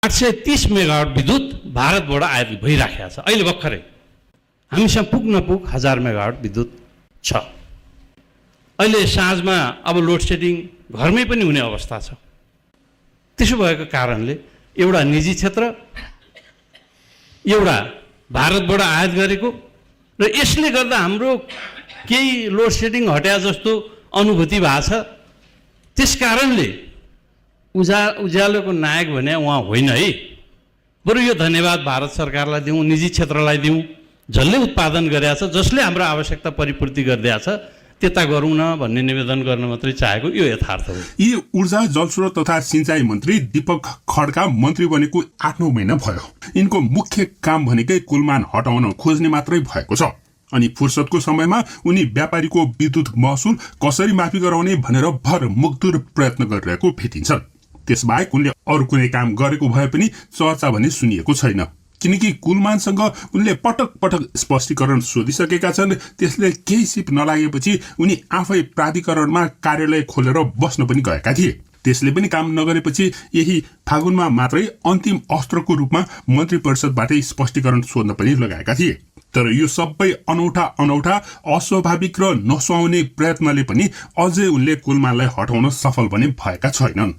830 megawatt विद्युत भारतबाट आयात भइराखेको छ। अहिले भर्खरै हामीसँग पुग 1000 मेगावाट विद्युत छ। अहिले साँझमा अब लोड सेडिङ घरमै पनि हुने अवस्था छ। त्यसो भएको कारणले एउटा निजी क्षेत्र, एउटा भारतबाट आयात गरेको, र यसले गर्दा हाम्रो केही लोड सेडिङ हट्या जस्तो अनुभूति भएको छ। त्यस कारणले उज्यालोको नायक भने उहाँ होइन है। बरु यो धन्यवाद भारत सरकारलाई दिउँ, निजी क्षेत्रलाई दिउँ, जसले उत्पादन गरेछ, जसले हाम्रो आवश्यकता परिपूर्ति गरिदिएको छ, त्यता गरौँ न भन्ने निवेदन गर्न मात्रै चाहेको, यो यथार्थ हो। यी ऊर्जा जलस्रोत तथा सिंचाई मन्त्री दीपक खड्का मन्त्री बनेको 8-9 महिना भयो। यिनको मुख्य काम भनेकै कुलमान हटाउन खोज्ने मात्रै भएको छ। अनि फुर्सदको समयमा उनी व्यापारीको विद्युत महसुल कसरी माफी गराउने भनेर भरमुग्दुर प्रयत्न गरिरहेको भेटिन्छन्। त्यसबाहेक उनले अरू कुनै काम गरेको भए पनि चर्चा भने सुनिएको छैन, किनकि कुलमानसँग उनले पटक पटक स्पष्टीकरण सोधिसकेका छन्। त्यसले केही सिप नलागेपछि उनी आफै प्राधिकरणमा कार्यालय खोलेर बस्न पनि गएका थिए। त्यसले पनि काम नगरेपछि यही फागुनमा मात्रै अन्तिम अस्त्रको रूपमा मन्त्री परिषदबाटै स्पष्टीकरण सोध्न पनि लगाएका थिए। तर यो सबै अनौठा अस्वाभाविक र नसुहाउने प्रयत्नले पनि अझै उनले कुलमानलाई हटाउन सफल पनि भएका छैनन्।